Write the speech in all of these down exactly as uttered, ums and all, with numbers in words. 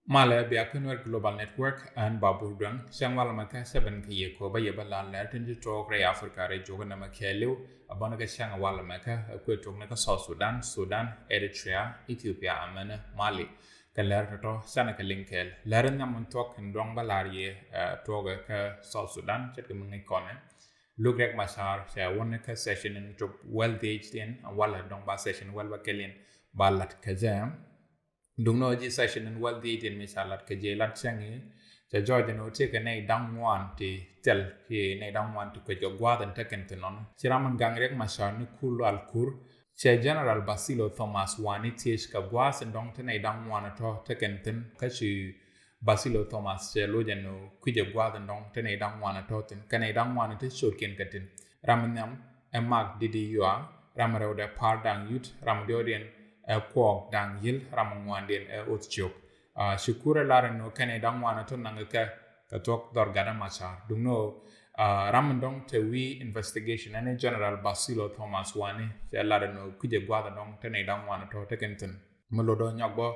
Malɛ bia kɛ Nuer Global Network, ɛn Babur Duang. Cäŋ walɛ mɛ kä seven kɛ yɛ kɔ bä yɛ bä lan lɛr tin ci tuɔɔk rɛy Africa rɛy juɔk nɛmɛ kɛɛliw. A bɔn kɛ cäŋ walɛ mɛ kä ɛ kuɛ tuɔɔk ni kä South Sudan, Sudan, Eritrea, Ethiopia, amɛnɛ Mali. Kɛ lɛr tɔtɔ canɛ kɛ liŋ kɛɛl. Lɛr in nhiam min thuɔk in dɔŋ bä lar yɛ, eh, tuɔɔk kä South Sudan ce̱tkɛ mi ŋäc kɔnɛ. Luk Riek Machar cɛ wä ni kä session in cop wäl dhiec tin, walɛ dɔŋ ba session wäl bä kɛl in ba lat kä jɛ. Duŋ ni ɣöö ji̱ session in wäl dhiec tin mi ca lat kä jɛ lat cäŋ i̱ cɛ jɔɔc ni ɣöö tëëkɛ nɛy da̱ŋ ŋuan ti thil kiɛ nɛy da̱ŋ ŋuan ti kuec kɛ gua̱a̱th in tekɛn thin nɔn. Ci ram in gaŋ Riek Machar ni kul al kur. Cɛ General Basilio Thomas Wani thiec kɛ gua̱a̱th in dɔŋ ti nɛy da̱ŋ ŋuan tɔ tekɛn thin kä ci Basilio Thomas cɛ lo̱c ɛn ɣöö kui̱cɛ gua̱a̱th in dɔ̱ŋ te nɛy da̱ŋ ŋuan ɛ tɔ̱ thi̱n. Kɛ nɛy da̱ŋ ŋuan ɛ te ciötkiɛn kɛ tin. Ram in nhiam ɛ Mak Didi Yua, ram in rɛwdɛ Par Daŋ Yut, ram in diɔ̱ɔ̱kdiɛn ɛ Kuɔɔk Daŋ Yi̱l, ram in ŋuandiɛn ɛ Oth Ciök. Ah, ci kur ɛ lar ɛn ɣöö kɛ nɛy da̱ŋ ŋuan ɛ tɔ̱ naŋ kɛ kɛ thuɔ̱k dhɔr gat ɛ Machar. Duŋni ɣöö, ah, ram in dɔ̱ŋ te wi̱i̱ investigation ɛn ɛ General Basilio Thomas Wani cɛ lar ɛn ɣöö kui̱cɛ gua̱a̱th in dɔ̱ŋ te nɛy da̱ŋ ŋuan ɛ tɔ̱ te kɛn thi̱n. Mi lotdɔ nyɔk bä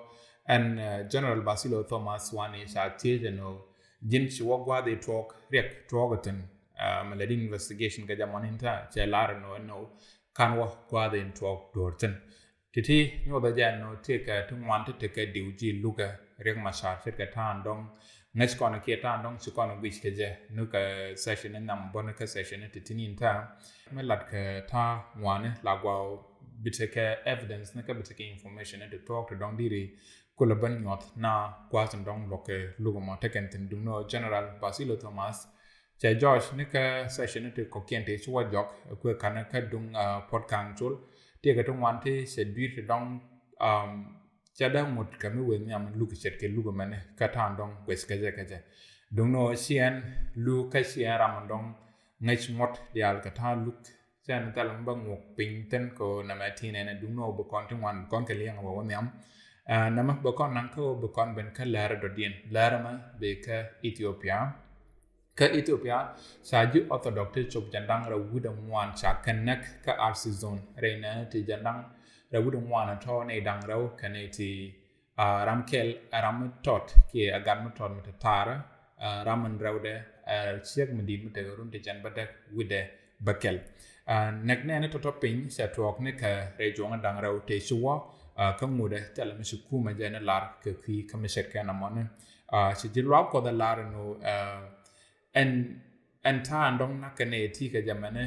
ɛn, eh, General Basilio Thomas Wani ca thiec ɛn ɣöö ji̱n ci wä gua̱a̱th i̱ tuɔɔk Riek tuɔɔk ɛ thi̱n. Eh, mi lɛ di investigation kɛ jɛ mɔni in ta̱a̱ cɛ lar ɛn ɣöö ɛn ɣöö ka̱n wä gua̱a̱th in tuɔɔk duɔ̱ɔ̱r thi̱n. Ti̱ti̱ nyuɔth ɛ jɛ ɛn ɣöö tëëkɛ ti ŋuan ti tekɛ diw ji̱ lukɛ Riek Machar ce̱tkɛ ta̱a̱ in dɔ̱ŋ ŋäc kɔn kiɛ ta̱a̱ in dɔ̱ŋ ci kɔn guic kɛ jɛ ni kɛ session in nhiam bä ni kä session in ti̱ti̱ ni in ta̱a̱. Mi lat kɛ ta̱a̱ ŋuani la gua̱a̱ bi tekɛ evidence ni kä bi tekɛ information ni ti tuɔɔk ti dɔ̱ŋ diri kulɛ ben nyuɔth na gua̱a̱th in dɔ̱ŋ luɔk kɛ luk ɛmɔ tekɛn thi̱n. Duŋni ɣöö General Basilio Thomas cɛ jɔɔc ni kä session ni ti kɔ̱kiɛn ti ci wä jɔk ɛ kuɛ ka̱n kä duŋ, ah, Puɔt Kaŋ Col. Tiɛɛkɛ ti ŋuan ti cɛ dui̱r ti dɔ̱ŋ, um, cɛ dee ŋot kɛ mi wëë nhiam luk ce̱tkɛ luk ɛmɛni kä ta̱a̱ in dɔ̱ŋ guɛc kɛ jɛ kɛ jɛ. Duŋni ɣöö ci ɛn luk kä ci ɛn ram in dɔ̱ŋ ŋäc ŋuɔ̱t diaal kɛ ta̱a̱ luk. Cɛ ni thil mi bä ŋuɔk piny thi̱n kɛ ɣöö nɛmɛ ti nɛnɛ duŋni ɣöö bi kɔn ti ŋuan bi kɔn kɛ liɛŋ wä wä nhiam. Ah, nɛmɛ bi kɔn naŋ kä ɣöö bi kɔn ben kä lɛr dɔ̱diɛn. Lɛr ɛmɛ bi kä Ethiopia. Kä Ethiopia ca ji̱ Orthodox ti cop jiɛn da̱ŋ rɛw wi̱cdɛ ŋuan ca kɛ näk kä R C zone. Rɛy nɛnɛ ti jiɛn da̱ŋ rɛw wi̱cdɛ ŋuan ɛ tɔ̱ nɛy da̱ŋ rɛw kɛ nɛy ti, ah, ram kɛl, ah, ram mi tɔt kiɛ, ah, gat mi tɔt mi te ta̱a̱rä, ah, ram in rɛwdɛ, ah, ciek mi di̱i̱t mi tekɛ run ti jiɛn bädäk wi̱cdɛ bäkɛl. Ah, näk nɛɛni tɔ̱tɔ̱ piny cɛ tuɔɔk ni kɛ rɛy juɔ̱ŋ da̱ŋ rɛw tëë ci wä, ah, kä ŋotdɛ thilɛ mi ci kumɛ jɛ ni lar kɛ kui̱ kä mi ce̱tkɛ nɔmɔni. Ah, ci ji̱ luaak Kuɔth ɛ lar ɛn ɣöö, ah, ɛn, ɛn ta̱a̱ ɛn dɔ̱ŋ na̱k kɛ nɛy ti kɛ jɛ mɛni,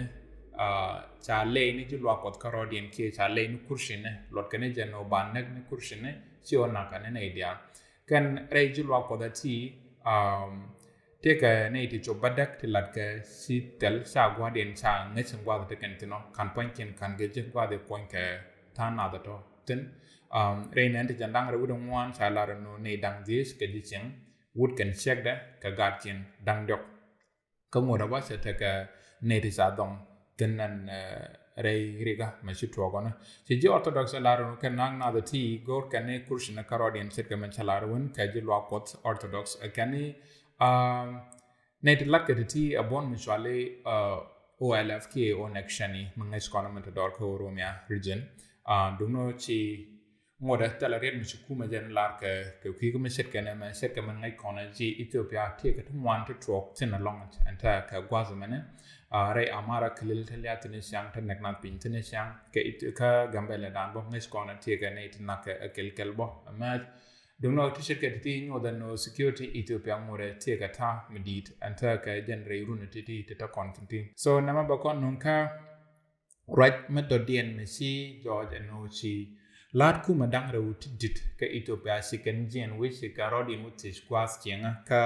ah, ca lɛy ni ji̱ luaak Kuɔth kärɔɔdiɛn kiɛ ca lɛy ni kurcini luɔt kɛ ni jɛ ni ɣöö ba näk ni kurcini ci ɣöö na̱k kɛ ni nɛy diaal. Kɛn rɛy ji̱ luaak Kuɔth ɛ ti, um, tëëkɛ nɛy ti cop bädäk ti latkɛ ci thil ca gua̱a̱thdiɛn ca ŋäc in gua̱a̱th ti kɛn thi̱n ɔ ka̱n pua̱nykiɛn ka̱n kɛ ji̱ gua̱a̱th i̱ puɔ̱ny kɛ ta̱a̱ nath ɛ tɔ̱ thi̱n. Um, rɛy nɛn ti jiɛn da̱ŋ rɛw wi̱cdɛ ŋuan ca lar ɛn ɣöö nɛy da̱ŋ dhieec kɛ ji̱ cieŋ wut kɛn ciekdɛ kɛ gaatkiɛn da̱ŋ diɔ̱k. Kä ŋot ɛ bä cɛ tekɛ nɛy ti ca dhɔŋ thi̱n ɛn, eh, rɛy rikä mɛ ci tuɔɔk ɔnɔ. Ci ji̱ Orthodox ɛ lar ɛn ɣöö kɛ na̱k nath ɛ ti go̱o̱r kɛn ni kurcini kärɔɔdiɛn ce̱tkɛ mɛ cɛ lar wän kɛ ji̱ luaak Kuɔth Orthodox, eh, kɛn ni, ah, nɛy ti latkɛ ti̱ti̱ ɛ buɔ̱n mi cuali, ah, O L F kiɛ Onek Shani mi ŋäc kɔn mi te dɔɔr kä Oromia region. Ah, duŋni ɣöö ci ŋotdɛ thilɛ riet mi ci kumɛ jɛ ni lar kɛ, kɛ kui̱ kä mi ce̱tkɛ nɛmɛ ce̱tkɛ mɛn ŋäc kɔn ji̱ Ethiopia tëëkɛ ti ŋuan ti tuɔɔk thi̱n ɛlɔ̱ŋ ɛn tɛ̈ kɛ gua̱th mɛni. Ah, rɛy Amara kɛ lil ti liath thi̱n i̱ ciaŋ ti nɛk nath piny thi̱n i̱ ciaŋ kɛ Eth-, kä Gambɛla dan bä ŋäc kɔn tëëkɛ nɛy ti nak kɛ kɛl kɛl bä. Ɛmɛ duŋni ɣöö ti ce̱tkɛ ti̱ti̱ nyuɔth ɛn ɣöö security Ethiopia ŋotdɛ tëëkɛ ta̱a̱ mi di̱i̱t ɛn tɛ̈ kɛ jɛn rɛy run ti̱ti̱ ti te kɔn thi̱n ti. So nɛmɛ bɛ kɔn nuŋ kä ruac mi dɔ̱diɛn mi ci jɔɔc ɛn ɣöö ci la̱t kumɛ da̱ŋ rɛw ti di̱t kä Ethiopia ci kɛn jiɛn wi̱c ci kɛ rɔɔdiɛn wä thiec gua̱a̱th cieŋä kä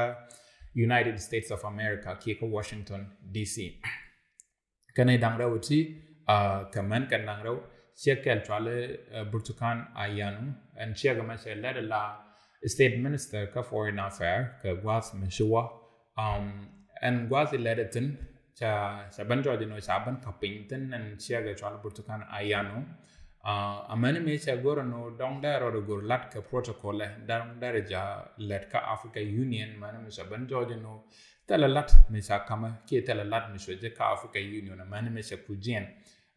United States of America kiɛ kä Washington D C. Kɛn i̱ da̱ŋ rɛw ti, ah, kɛ män kɛn da̱ŋ rɛw ciɛ kɛl cuali, eh, Burtukan Ayanu ɛn ciɛ kɛ mɛ cɛ lɛt la State Minister kä Foreign Affair kɛ gua̱a̱th mi ci wä. Um, ɛn gua̱a̱th ilɛt ithin ca, ca ben jɔɔc inɔ ca ben kä piny thin ɛn ciɛk ɛ cual Burtukan Ayano. Uh, amäni mi ca go̱r inɔ dɔŋ dee rɔɔd igo̱r lat kɛ protocol ɛ dɔŋ dee rɛ ja lɛt kä Africa Union mäni mi ca ben jɔɔc inɔ thilɛ lat mi ca kamɛ kiɛ thilɛ lat mi cuɛ jɛ kä Africa Union amäni mi ca kujiɛn.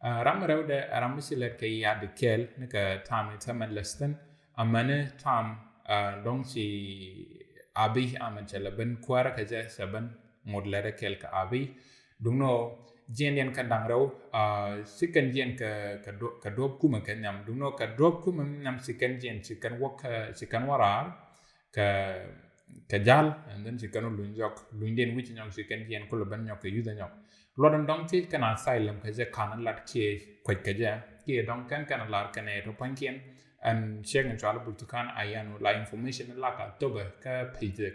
Uh, ram rɛwdɛ ram mi ci lɛt kɛ yat kɛɛl ni kɛ tam i̱ tämɛ lɛsthin amäni tam Dɔ̱ŋ ci Abiy Ahmed cɛ lɛ ben kuäärä kɛ jɛ, cɛ ben ŋot lɛrɛ kɛl kɛ Abiy. Duŋnɔ jiɛn yɛn kɛn da̱ŋ rɛw, ci kɛn jiɛn kɛ duɔ̱p kumɛ kɛ nhiam. Duŋnɔ kɛ duɔ̱p kumɛ nhiam ci kɛn jiɛn, ci kɛn wä raar kɛ kɛ jal, and then ci kɛn wä luny jɔk, luny den wi̱c nyɔk, ci kɛn jiɛn kulɛ ben nyɔk kɛ yuth nyɔk. Luɔt in dɔ̱ŋ thiec kɛn asylum kɛ jɛ, ka̱n lat kiɛ kuec kɛ jɛ, kiɛ dɔ̱ŋ kɛn kɛn lar kɛn ɛ tɔ pua̱nykiɛn. And cɛ ŋɛ cual Burtukan Ayano la information la ka tobɛ kä page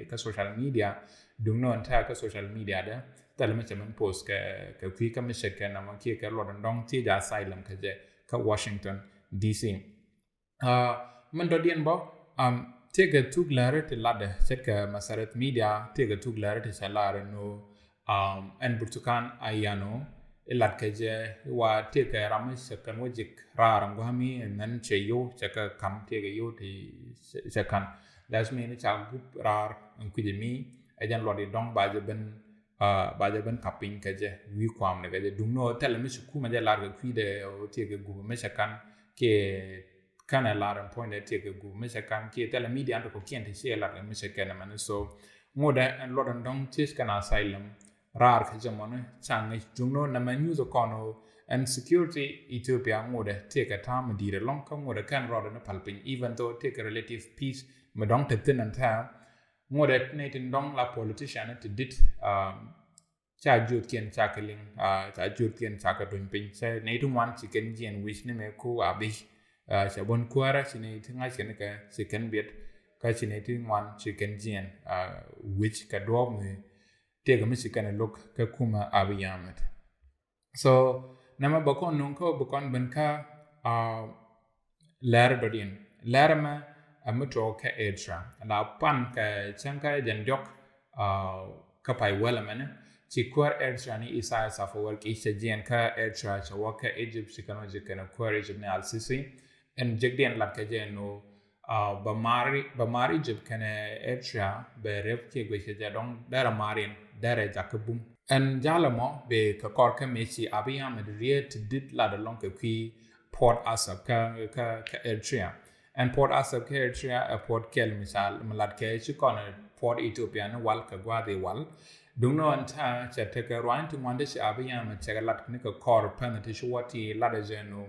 kä social media. Duŋnɔ in tɛɛ kä social media dɛ thilɛ mi cɛ min post kɛ kui̱ kä mi cɛ kɛn namɔ kiɛ kɛ luɔt in dɔ̱ŋ thiec asylum kɛ jɛ kä Washington D C. Min dɔ̱diɛn bä, tëëkɛ thuk läri ti latdɛ ce̱tkɛ Maseret Media, tëëkɛ thuk läri ti cɛ lar nɔ ɛn Burtukan Ayano, ilat kɛ jɛ iwa tëëkɛ ram mi cɛ kɛn wä jik raar ŋuami, and then cɛ yo̱w, cɛ kɛ ka̱m, tëëkɛ yo̱w ti cɛ ka̱n. That's mean ca gup raar in kui̱cɛ mi ɛ jɛn luɔt i dɔ̱ŋ ba jɛ ben ba jɛ ben kap piny kɛ jɛ wi̱i̱ kuam ni kɛ jɛ. Duŋnɔ thilɛ mi ci kumɛ jɛ lar kɛ kui̱dɛ, tëëkɛ gup mi cɛ ka̱n kiɛ kɛnɛ lar in puɔ̱nydɛ tëëkɛ gup mi cɛ ka̱n kiɛ thilɛ media in ti kɔ̱kiɛn ti ci lar kɛ mi cɛ kɛn mɛn. So ŋotdɛ ɛn luɔt in dɔ̱ŋ thiec kɛn asylum raar kɛ jɛ mɔni ca ŋi̱c. Duŋnɔ nɛmɛ news kɔn ɛn security Ethiopia ŋotdɛ tëëkɛ ta̱a̱ mi di̱i̱t ɛlɔ̱ŋ kä ŋotdɛ kɛn rɔɔdɛ ni pal piny, even though tëëkɛ relative peace mi dɔ̱ŋ te thi̱n ɛn tɛ̈ɛ̈. Ŋotdɛ nɛy tin dɔ̱ŋ la politician ti dit ca jiöthkiɛn ca kɛ liŋ, ca jiöthkiɛn ca kɛ duny piny. Cɛ nɛy ti ŋuan ci kɛn jiɛn wi̱c ni mɛ ku Abiy, cɛ buɔ̱n kuäärä, ci nɛy ti ŋa̱c kɛn kɛ ci kɛn biɛt, kä ci nɛy ti ŋuan ci kɛn jiɛn wi̱c kɛ duɔ̱ɔ̱p mi tëëkɛ mi ci kɛn lo̱k kä kumɛ Abiy Ahmed. So nɛmɛ bä kɔn nuŋ kä bä kɔn ben kä lɛr dɔ̱diɛn. Lɛr mɛ ɛ mi tuɔɔk kä Eritrea. La pan kɛ cäŋ kä jɛn diɔk kä pay wäl ɛmɛnɛ ci kuäär Eritrea ni Isaias Afwerki cɛ jiɛn kä Eritrea, cɛ wä kä Egypt, ci kɛn wä ci kɛn kuäär Egypt ni Al-Sisi. Ɛn jekdiɛn lat kɛ jɛ nɔ bɛ mar Egypt kɛnɛ Eritrea bɛ rep kiɛ guic kɛ jɛ dɔŋ derɛ mar in derɛ jakä bum. Ɛn jalɛ mɔ bɛ kɛ kɔr kä meci Abiy Ahmed riet ti dit lat alɔŋ kɛ kui̱ Port Asab kä Eritrea. Ɛn Port Asab kä Eritrea ɛ port kɛl mi lat kɛ ci kɔn port Ethiopia ni wal kɛ gua̱a̱th i̱ wal. Duŋni ɛn ta̱a̱ cɛ tekɛ ruany ti ŋuan ti ci Abiy Ahmed cɛ kɛ lat ni kɛ kɔr pɛn ti ci wä ti lat ɛ jɛ nɔ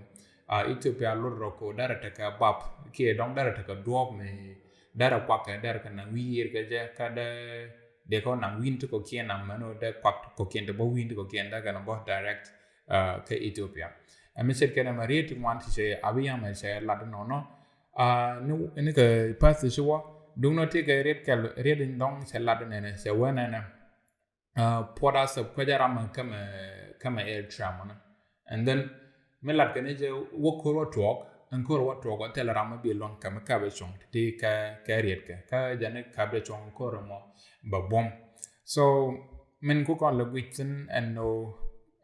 Ethiopia lot rɔ ko derɛ tekɛ bap kiɛ dɔŋ derɛ tekɛ duɔɔp mi derɛ kuakɛ derɛ kɛ naŋ wi̱i̱ yiër kɛ jɛ kä dee dee kɛ naŋ wi̱i̱n ti kɔkiɛn naŋ mɛn wä dee kuak kɔkiɛn ti bä wi̱i̱n ti kɔkiɛn dee kɛ naŋ bä direct kä Ethiopia. Ɛmɛ ce̱tkɛ nɛ mɛ riet ti ŋuan ti cɛ Abiy Ahmed cɛ lat nɔnɔ ni kɛ path ti ci wä duŋni ti kɛ riet kɛl riet in dɔŋ cɛ lat nɛnɛ cɛ wä nɛnɛ. Port Asab kuecä ram kä mɛ kä mɛ Eritrea mɔnä. And then mi lat kɛ ni jɛ wä ko̱r wä tuɔɔk, ɛn ko̱r wä tuɔɔk wä thilɛ ram mi bi luɔ̱ŋ kɛ mi kap ɛ cuɔ̱ŋ ti kɛ kɛ riet kɛ kä jɛ ni kap ɛ cuɔ̱ŋ ko̱r mɔ bɛ buɔ̱m. So min ku kɔn lɛ guic thin ɛn nɔ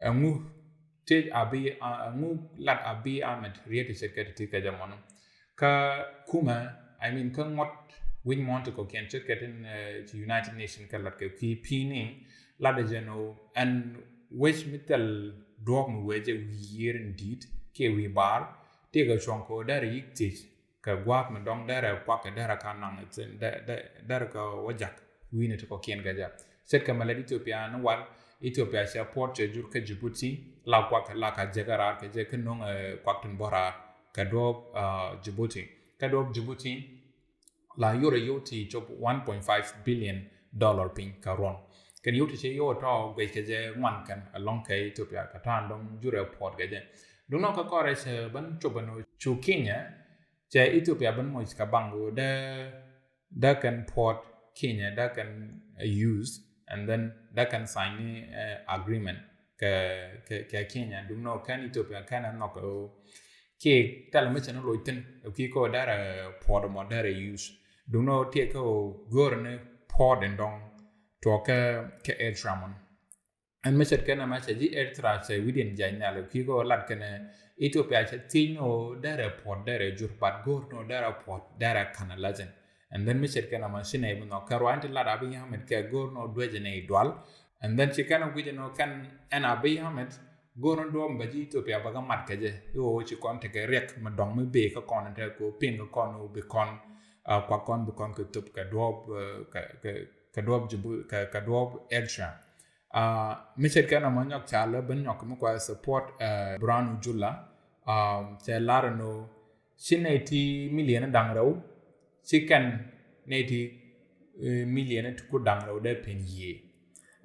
ɛŋu tëëc Abiy ɛŋu lat Abiy Ahmed riet ti ce̱tkɛ ti ti kɛ jɛ mɔnä. Kä kumɛ, I mean, kä ŋuɔ̱t wi̱ny muɔ̱ɔ̱n ti kɔ̱kiɛn ce̱tkɛ tin ci United Nation kɛ lat kɛ kui̱ pi̱i̱ni lat ɛ jɛn ɔ ɛn wec mi thil duɔ̱ɔ̱k mi wecɛ wi̱i̱ yiër in di̱i̱t kiɛ wi̱i̱ bar tëëkɛ cuɔ̱ŋ kɛ ɔ derɛ yi̱k thiec kɛ gua̱a̱th mi dɔ̱ŋ derɛ kuak kɛ derɛ ka naŋ derɛ kɛ wä jak wi̱i̱ni ti kɔ̱kiɛn kɛ jɛ. Ce̱tkɛ mɛ lät Ethiopia ni wal Ethiopia cɛ port cɛ jur kä Djibouti la kuak la ka jek raar kɛ jɛ kä no̱ŋ kuak tin bä raar kɛ duɔp Djibouti. Kä duɔp Djibouti la yur ɛ yur ti cop one point five billion dollar piny kɛ ruɔn. Kɛn yur ti cɛ yur tɔ guec kɛ jɛ ŋuan kɛn alɔŋ kɛ Ethiopia kɛ ta̱a̱n dɔŋ jur ɛ port kɛ jɛ. Duŋ nɔ kä kɔrɛ cɛ ben cop ɛn cu Kenya cɛ Ethiopia ben moc kɛ baŋ ɣöö dee dee kɛn port Kenya dee kɛn use and then dee kɛn sign ni agreement kɛ kɛ Kenya. Duŋ nɔ kɛn Ethiopia kɛn ɛ nhɔk ɛ kiɛ thilɛ mi cɛ ni loc thin ɛ kui̱ kɔ derɛ port mɔ derɛ use. Duŋ nɔ tiɛ kɛ ɔ go̱o̱r ni port in dɔŋ tuɔk kɛ kɛ Eritrea mɔn. Ɛn mi ce̱tkɛ nɛmɛ cɛ ji̱ Eritrea cɛ wi̱diɛn jiac nhial ɛ kui̱ kɔ lat kɛnɛ Ethiopia cɛ thiec ni ɣöö derɛ puɔ̱t derɛ jur, but go̱o̱r ni ɣöö derɛ puɔ̱t derɛ ka̱n ɛ la̱th ɛn. And then mi ce̱tkɛ nɛmɛ ci nɛy bi nhɔk kɛ ruac ti lat Abiy Ahmed kɛ go̱o̱r ni ɣöö duecɛ nɛy dual. And then ci kɛn ɛ guic ɛn ɣöö kɛn ɛn Abiy Ahmed go̱o̱r ni duɔ̱ɔ̱p mi bɛ ji̱ Ethiopia bɛ kɛ mat kɛ jɛ i̱ ɣöö ci kɔn tekɛ riɛk mi dɔ̱ŋ mi bëë kä kɔn in tekɛ ɣöö pin kä kɔn ɣöö bi kɔn Kuak kɔn bi kɔn kɛ thop kɛ duɔɔp, kɛ duɔɔp Jibu, kɛ duɔɔp Eritrea. Mi ce̱tkɛ nɔmɔ nyɔk ca lɛ ben nyɔk mi kua support Brown Ojula. Cɛ lar ɛn ɣöö ci nɛy ti million da̱ŋ rɛw, ci kɛn nɛy ti million ti ku da̱ŋ rɛw dee pen yiëë.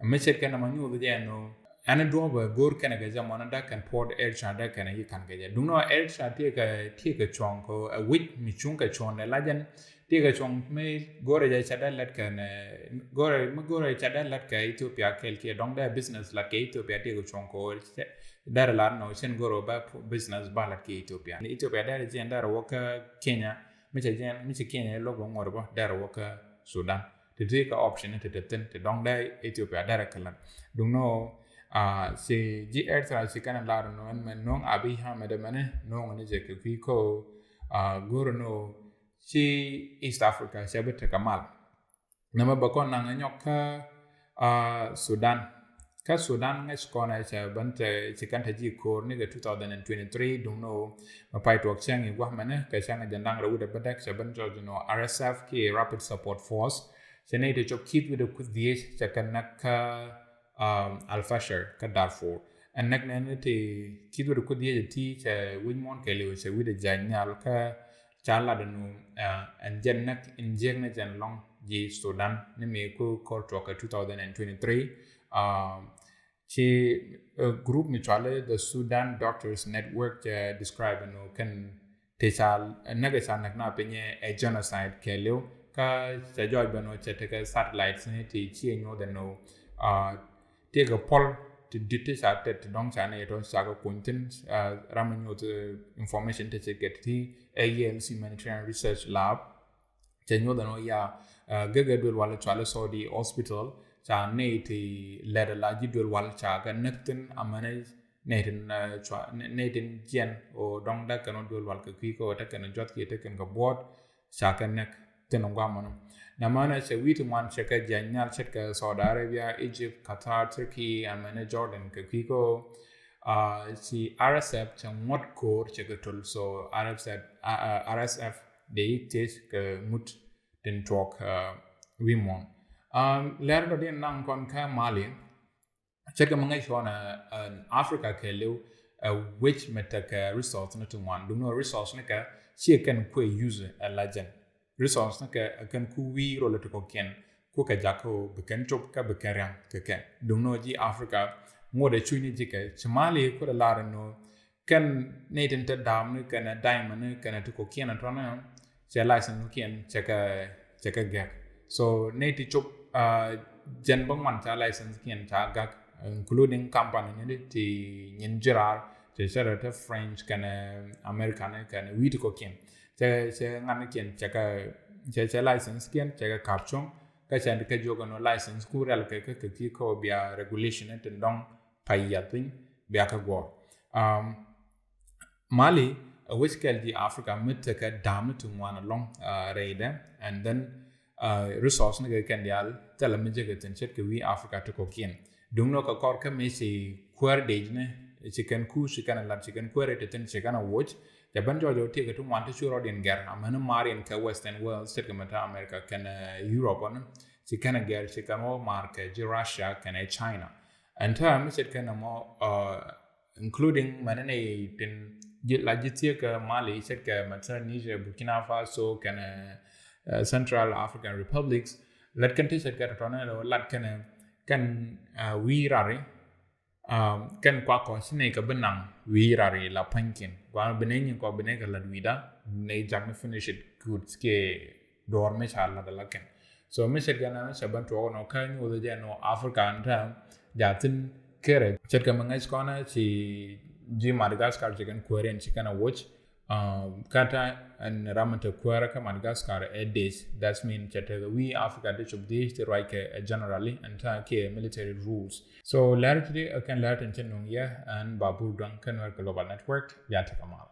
Mi ce̱tkɛ nɔmɔ nyuuth jɛ ɛn ɣöö ɛn duɔ̱ɔ̱p ɛ go̱o̱r kɛn kɛ jɛ mɔn dee kɛn puɔt Eritrea dee kɛn yi ka̱n kɛ jɛ. Duŋni ɣöö Eritrea tiekɛ, tiekɛ cuɔ̱ŋ kɛ ɛ wi̱c mi cuŋ kɛ cuɔ̱ŋ dɛ la jɛn. Tiekɛ cuɔ̱ŋ mi go̱o̱rɛ jɛ ca dee lät kɛ nɛ, go̱o̱rɛ, mi go̱o̱rɛ ca dee lät kɛ Ethiopia kɛɛl kiɛ dɔ̱ŋ dee business lät kɛ Ethiopia tiekɛ cuɔ̱ŋ kɛ ɣöö dee lar nɔ cɛn go̱o̱rɛ ba business ba lät kɛ Ethiopia. Ni Ethiopia dee jiɛn dee wä kä Kenya, mi cɛ jiɛn, mi cɛ Kenya lok bä ŋuɔr bä dee wä kä Sudan. Ti ti ka option ti ti thin ti dɔŋ dee Ethiopia dee kɛ lät. Duŋni ɣöö ci ji̱ Eritrea ci kɛn lar nɔ ɛn mɛ no̱o̱ŋ Abiy Ahmed mɛnɛ no̱o̱ŋ ni jɛ kɛ kui̱ kä ɣöö go̱o̱rɛ nɔ ci East Africa cɛ bi tekɛ mal. Nɛmɛ bɛ kɔn naŋ nyɔk kä Sudan. Kä Sudan ŋäc kɔn ɛ cɛ ben te ci kɛn te ji̱ ko̱r ni kɛ two thousand and twenty-three. Duŋni ɣöö mɛ pay tuɔk cäŋ i̱ gua̱a̱th mɛnɛ kɛ cäŋ jɛn da̱ŋ rɛw wi̱dɛ bädäk cɛ ben jɔc nɔ R S F kiɛ Rapid Support Force. Cɛ nɛy ti cop ki̱th wi̱dɛ kuth dhieec cɛ kɛ näk kä Al Fasher kä Darfur. Ɛn näk nɛn ti ki̱th wi̱dɛ kuth dhieec ti cɛ wi̱c muɔ̱ɔ̱n kɛɛliw cɛ wi̱dɛ jany nhial kä ca lat ɛn ɣöö ɛn jɛn näk in jiäk ni jɛn lɔ̱ŋ ji̱ Sudan ni mi ku ko̱r tuɔk kɛ two thousand and twenty-three. Ci group mi cuali the Sudan Doctors Network cɛ describe ɛn ɣöö kɛn ti ca näk ca näk na piny ɛ genocide kɛɛliw kä cɛ jɔc ben ɣöö cɛ tekɛ satellites ni ti ci nyuɔth ɛn ɣöö tiekɛ puɔl ti dit ti ca tet ti dɔ̱ŋ ca ni tɔ ca kɛ kuny thin. Ram mi nyuɔth information ti cɛ kɛ ti A E L C Humanitarian Research Lab. Cɛ nyuɔth ɛn ɣöö ya gɛgɛ duel wal cuali Saudi hospital ca nɛy ti lɛt ala ji̱ duel wal ca kɛ näk thin amɛnɛ nɛy tin cua nɛy tin jiɛn ɣöö dɔ̱ŋ dee kɛn ɣöö duel wal kɛ kui̱ kä ɣöö te kɛn juɔth kiɛ te kɛn kɛ buɔt ca kɛ näk thin ŋuamɔnɔ. Namana cɛ wi̱i̱ ti ŋuan cɛ kɛ jiany nhial ce̱tkɛ Saudi Arabia, Egypt, Qatar, Turkey amɛnɛ Jordan kɛ kui̱ kä ɣöö ci R S F cɛ ŋuɔ̱t ko̱o̱r cɛ kɛ töl. So R S F, R S F dee yik thiec kɛ ŋut tin tuɔk wi̱i̱ muɔ̱ɔ̱n. Lɛr dɔ̱diɛn naŋ kɔn kä Mali. Ce̱tkɛ mi ŋäc kɔn ɛ Africa kɛɛliw ɛ wi̱c mi tekɛ resource ni ti ŋuan. Duŋni resource ni kɛ ciɛ kɛn kuɛ use ɛ la jɛn. Resource ni kɛ ɛ kɛn ku wi̱i̱ rol ti kɔkiɛn ku kɛ jak kä bi kɛn cop kä bi kɛn riaŋ kɛ kɛn. Duŋni ji̱ Africa ŋot ɛ cuc ni ji̱ kɛ ci Mali ku dee lar ni kɛn ni tin te dam ni kɛn diamond ni kɛn ti kɔkiɛn tɔnɛ cɛ license kiɛn cɛ kɛ cɛ kɛ gɛk. So ni ti cop jɛn bä ŋuan ca license kiɛn ca gak, including company ni ti nyin jirar cɛ cɛ te French kɛn America ni kɛn wi̱i̱ ti kɔkiɛn cɛ cɛ ŋan kiɛn cɛ kɛ cɛ cɛ license kiɛn cɛ kɛ kap cuɔ̱ŋ. Kä cɛ kɛ jiök ɛn license ku rial kɛ kɛ kɛ ki kɔ bia regulation ni tin dɔŋ pay yath piny bia kɛ guɔr. Mali ɛ wec kɛl ji̱ Africa mi tekɛ dam ni ti ŋuan ɛlɔ̱ŋ rɛydɛ. And then resource ni kɛ kɛn diaal thilɛ mi jekɛ thin ce̱tkɛ wi̱i̱ Africa ti kɔkiɛn. Duŋni kɛ kɔr kä mi ci kuäär dec ni ci kɛn ku ci kɛn lat ci kɛn kuäär ti thin ci kɛn a woc. Cɛ ben jɔɔc ɔ tiekɛ ti ŋuan ti cu rɔɔdiɛn gɛr amäni maar yɛn kɛ Western world ce̱tkɛ mi te America kɛn Europe ɔni ci kɛn a gɛr ci kɛn wä maar kɛ ji̱ Russia kɛn China. Ɛn täämɛ ce̱tkɛ nɔmɔ including mɛn ni tin la ji̱ thiekä Mali ce̱tkɛ mɛn te Niger, Burkina Faso kɛnɛ Central African Republics. Lät kɛn ti ce̱tkɛ tɔtɔnɛ lɔ lat kɛnɛ kɛn wi̱i̱ rari kɛn kuakɔ ci nɛy kɛ bi naŋ wi̱i̱ rari la pua̱nykiɛn. Gua̱a̱n bi nɛy nyin kɔ bi nɛy kɛ lat wi̱i̱da nɛy jak ni finish it good kiɛ duɔ̱ɔ̱r mi ca lat ala kɛn. So mi ce̱tkɛ na mi cɛ ben tuɔɔk nɔ kä nyuuth jɛ nɔ Africa ni täämɛ ja thin kɛrɛ ce̱tkɛ mi ŋäc kɔnɛ ci ji̱ Madagascar ci kɛn kuäär yɛn ci kɛn a woc. Kä ta ɛn ram mi te kuäärä kä Madagascar ɛ dec. That's mean cɛ tekɛ wi̱i̱ Africa ti cop dhiec ti ruac kɛ ɛ generally ɛn ta kiɛ military rules. So lɛr ti di ɛ kɛn lɛr tin cɛ nuŋ yɛ ɛn Babur Duaŋ kä Nuɛr Global Network. Ya tekɛ mal.